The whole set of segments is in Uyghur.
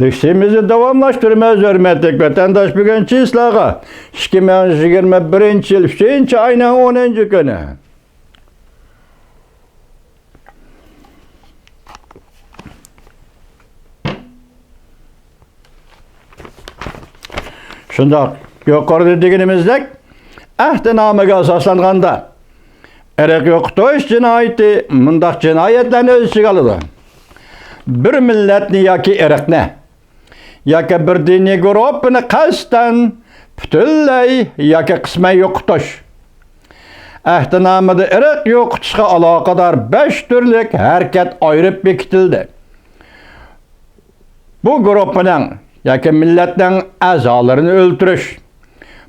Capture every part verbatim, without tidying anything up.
لېكسىيىمىزنى داۋاملاشتۇرىمىز، ھۆرمەتلىك ۋەتەنداش. بۈگۈنچە سىلەرگە ئىككى مىڭ يىگىرمە بىرىنچى يىل ئۈچىنچى ئاينىڭ ئونىنچى كۈنى. شۇنداق، يۇقىرىدا دېگىنىمىزدەك، ئەھدىنامىگە ئاساسلانغاندا، ئىرق يوقىتىش جىنايىتى مۇنداق جىنايەتلەرنى ئۆز ئىچىگە ئالىدۇ: بىر مىللەتنى ياكى ئىرقنى ياكى بىر دىنىي گۇرۇپپىنى قەستەن، پۈتۈنلەي ياكى قىسمەن يوقىتىش. ئەھدىنامىدە ئىرق يوقىتىشقا ئالاقىدار بەش تۈرلۈك ھەرىكەت ئايرىپ بېكىتىلدى. بۇ گۇرۇپپىنىڭ ياكى مىللەتنىڭ ئەزالىرىنى ئۆلتۈرۈش.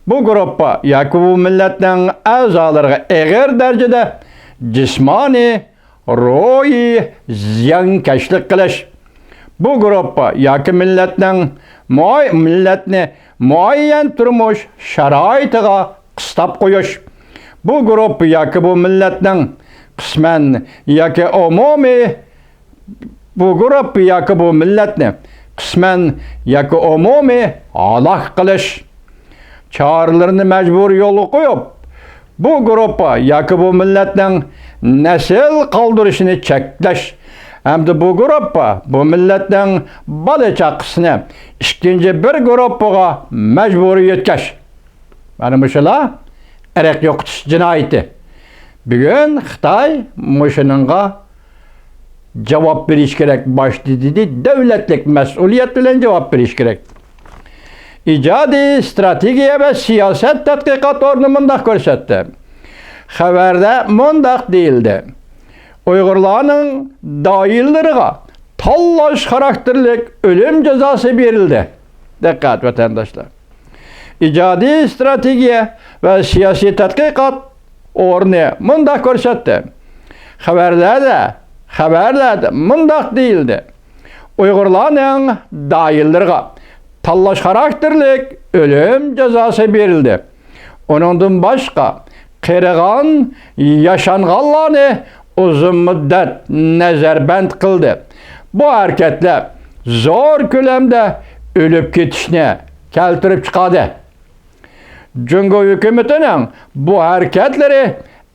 بۇ گۇرۇپپا ياكى بۇ مىللەتنىڭ ئەزالىرىغا ئېغىر دەرىجىدە جىسمانىي، روھىي زىيانكەشلىك قىلىش. بۇ گۇرۇپپا ياكى مىللەتنىڭ مۇئەي-، مىللەتنى مۇئەييەن تۇرمۇش شارائىتىغا قىستاپ قويۇش. بۇ گۇرۇپپا ياكى بۇ مىللەتنىڭ قىسمەن ياكى ئومۇمىي، بۇ گۇرۇپپا ياكى بۇ مىللەتنى قىسمەن ياكى ئومۇمىي ھالاك قىلىش چارىلىرىنى مەجبۇرىي يولغا قويۇپ، بۇ گۇرۇپپا ياكى بۇ مىللەتنىڭ نەسىل قالدۇرۇشىنى چەكلەش ھەمدە بۇ گۇرۇپپا، بۇ مىللەتنىڭ بالا-چاقىسىنى ئىككىنچى بىر گۇرۇپپىغا مەجبۇرىي يۆتكەش. مانا مۇشۇلار ئىرق يوقىتىش جىنايىتى. بۈگۈن خىتاي مۇشۇنىڭغا جاۋاب بېرىش كېرەك، باشتا دېدى، دەۋلەتلىك مەسئۇلىيەت بىلەن جاۋاب بېرىش كېرەك. ئىجادىي ستراتېگىيە ۋە سىياسەت تەتقىقات ئورنى مۇنداق كۆرسەتتى. خەۋەردە مۇنداق دېيىلدى: ئۇيغۇرلارنىڭ دائىرىلىرىغا تاللاش خاراكتېرلىك ئۆلۈم جازاسى بېرىلدى. دىققەت، ۋەتەنداشلار! ئىجادىي ستراتېگىيە ۋە سىياسىي تەتقىقات ئورنى مۇنداق كۆرسەتتى. خەۋەرلەردە، خەۋەرلەردە مۇنداق دېيىلدى: ئۇيغۇرلارنىڭ دائىرىلىرىغا تاللاش خاراكتېرلىك ئۆلۈم جازاسى بېرىلدى. ئۇنىڭدىن باشقا، قېرىغان، ياشانغانلارنى ئۇزۇن مۇددەت نەزەربەند قىلدى. بۇ ھەرىكەتلەر زور كۆلەمدە ئۆلۈپ كېتىشنى كەلتۈرۈپ چىقاردى. جۇڭگو ھۆكۈمىتىنىڭ بۇ ھەرىكەتلىرى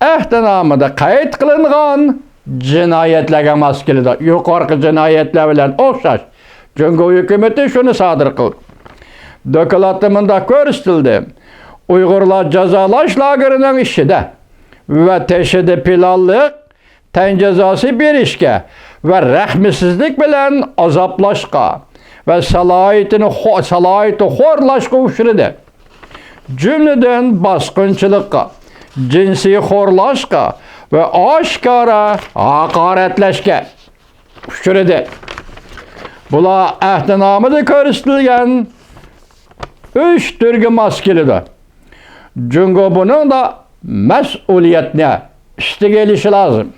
ئەھدىنامىدا قەيت قىلىنغان جىنايەتلەرگە ماس كېلىدۇ. يۇقىرىقى جىنايەتلەر بىلەن ئوخشاش، جۇڭگو ھۆكۈمىتى شۇنى سادىر قىلدى. دوكلاتتا مۇنداق كۆرسىتىلدى: ئۇيغۇرلار جازالاش لاگېرىنىڭ ئىچىدە ۋە تېشىدا پىلانلىق تەن جازاسى بېرىشكە ۋە رەھمسىزلىك بىلەن ئازابلاشقا ۋە سالاھىيىتىنى خو-، سالاھىيىتى خورلاشقا ئۇچرىدى. جۈملىدىن باسقۇنچىلىققا، جىنسىي خورلاشقا ۋە ئاشكارا ھاقارەتلەشكە ئۇچرىدى. بۇلار ئەھدىنامىدا كۆرسىتىلگەن ئۈچ تۈرگە ماس كېلىدۇ. جۇڭگو بۇنىڭدا مەسئۇلىيەتنى ئۈستىگە ئېلىشى لازىم.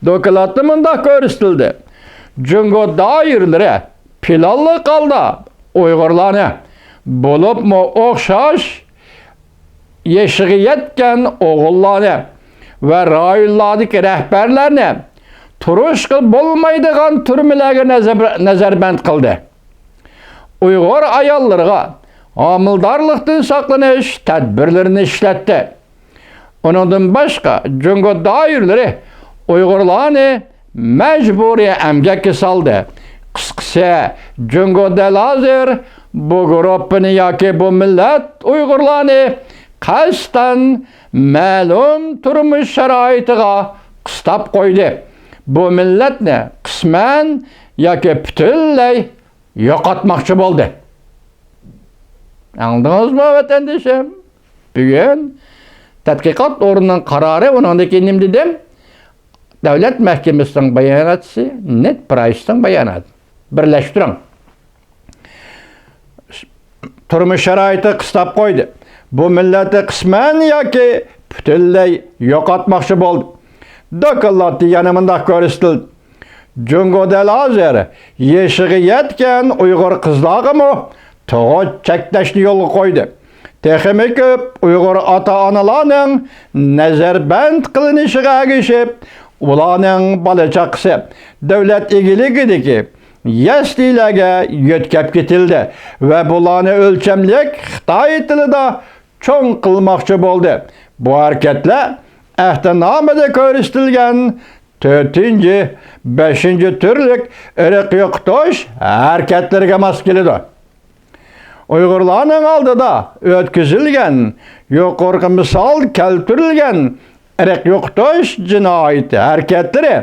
دوكلاتتا مۇنداق كۆرسىتىلدى: جۇڭگو دائىرىلىرى پىلانلىق ھالدا ئۇيغۇرلارنى، بولۇپمۇ ئوخشاش يېشىغا يەتكەن ئوغۇللارنى ۋە رايونلاردىكى رەھبەرلەرنى تۇرۇشقا بولمايدىغان تۈرمىلەرگە نەزەر-، نەزەربەند قىلدى. ئۇيغۇر ئاياللىرىغا ھامىلىدارلىقتىن ساقلىنىش تەدبىرلىرىنى ئىشلەتتى. ئۇنىڭدىن باشقا، جۇڭگو دائىرىلىرى ئۇيغۇرلارنى مەجبۇرىي ئەمگەككە سالدى. قىسقىسى، جۇڭگو دەل ھازىر بۇ گۇرۇپپىنى ياكى بۇ مىللەت ئۇيغۇرلارنى قەستەن مەلۇم تۇرمۇش شارائىتىغا قىستاپ قويدى. بۇ مىللەتنى قىسمەن ياكى پۈتۈنلەي يوقاتماقچى بولدى. ئاڭلىدىڭىزمۇ، ۋەتەندىشىم؟ بۈگۈن تەتقىقات ئورنىنىڭ قارارى، ئۇنىڭدىن كېيىن نېمە دېدىم؟ دۆلەت مەھكىمىسىنىڭ باياناتچىسى، نېد پرايسنىڭ باياناتى. بىرلەشتۈرۈڭ. تۇرمۇش شارائىتى قىستاپ قويدى. بۇ مىللەتنى قىسمەن ياكى پۈتۈنلەي يوقاتماقچى بولدى. دوكلاتتا يەنە مۇنداق كۆرسىتىلدى: جۇڭگو دەل ھازىر يېشىغا يەتكەن ئۇيغۇر قىزلارغىمۇ تۇغۇت چەكلەشنى يولغا قويدى. تېخىمۇ كۆپ ئۇيغۇر ئاتا-ئانىلارنىڭ نەزەربەند قىلىنىشىغا ئەگىشىپ، ئۇلارنىڭ بالا-چاقىسى دۆلەت ئىگىلىكىدىكى يەسلىلەرگە يۆتكەپ كېتىلدى ۋە بۇلارنى ئۆلچەملىك خىتاي تىلىدا چوڭ قىلماقچى بولدى. بۇ ھەرىكەتلەر ئەھدىنامىدە كۆرسىتىلگەن تۆتىنچى، بەشىنچى تۈرلۈك ئىرق يوقىتىش ھەرىكەتلىرىگە ماس كېلىدۇ. ئۇيغۇرلارنىڭ ئالدىدا ئۆتكۈزۈلگەن، يۇقىرىقى مىسال كەلتۈرۈلگەن ئىرق يوقىتىش جىنايىتى ھەرىكەتلىرى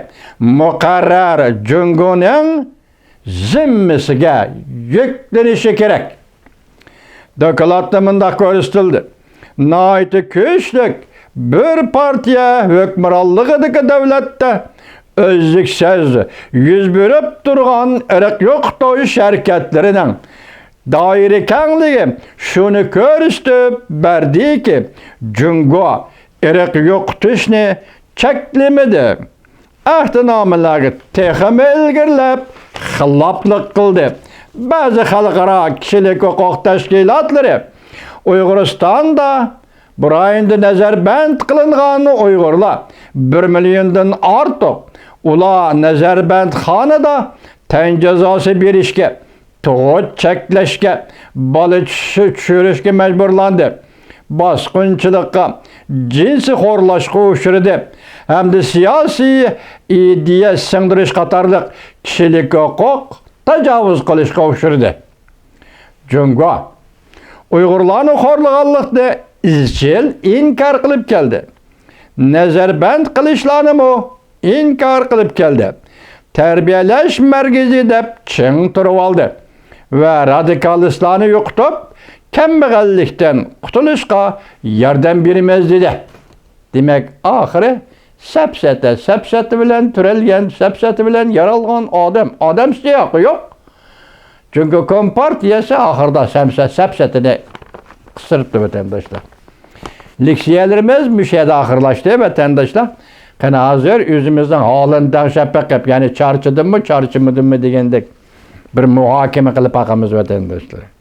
مۇقەررەر جۇڭگونىڭ زىممىسىگە يۈكلىنىشى كېرەك. دوكلاتتا مۇنداق كۆرسىتىلدى: ناھايىتى كۈچلۈك بىر پارتىيە ھۆكۈمرانلىقىدىكى دۆلەتتە ئۈزلۈكسىز يۈز بېرىپ تۇرغان ئىرق يوقىتىش ھەرىكەتلىرىنىڭ دائىرە كەڭلىكى شۇنى كۆرسىتىپ بەردىكى، جۇڭگو ئىرق يوقىتىشنى چەكلىمىدى، ئەھدىنامىلەرگە تېخىمۇ ئىلگىرىلەپ خىلاپلىق قىلدى. بەزى خەلقئارا كىشىلىك ھوقۇق تەشكىلاتلىرى ئۇيغۇرىستاندا، بۇ رايوندا نەزەربەند قىلىنغان ئۇيغۇرلار بىر مىليوندىن ئارتۇق، ئۇلار نەزەربەندخانىدا تەن جازاسى بېرىشكە، تۇغۇت چەكلەشكە، بالا چۈش-، چۈشۈرۈشكە مەجبۇرلاندى، باسقۇنچىلىققا، جىنسىي خورلاشقا ئۇچرىدى ھەمدە سىياسىي ئىدىيە سىڭدۈرۈش قاتارلىق كىشىلىك ھوقۇق تاجاۋۇز قىلىشقا ئۇچرىدى. جۇڭگو ئۇيغۇرلارنى خورلىغانلىقنى ئىزچىل ئىنكار قىلىپ كەلدى. نەزەربەند قىلىشلارنىمۇ ئىنكار قىلىپ كەلدى. تەربىيەلەش مەركىزى دەپ چىڭ تۇرۇۋالدى ۋە رادىكالىستلارنى يوقىتىپ، كەمبەغەللىكتىن قۇتۇلۇشقا ياردەم بېرىمىز دېدى. دېمەك، ئاخىرى سەپسەتە، سەپسەتە بىلەن تۈرەلگەن، سەپسەتە بىلەن يارالغان ئادەم، ئادەم سىياقى يوق. چۈنكى كومپارتىيەسى ئاخىرىدا سەمسە-، سەپسەتىنى قىستۇرۇپتۇ، ۋەتەنداشلار. لېكسىيەلىرىمىز مۇشۇ يەردە ئاخىرلاشتى، ۋەتەنداشلار. قېنى، ھازىر ئۆزىمىزنىڭ ھالىنى تەڭشەپ بېقىپ، يەنى چارچىدىممۇ، چارچىمىدىممۇ دېگەندەك بىر مۇھاكىمە قىلىپ باقىمىز، ۋەتەنداشلار.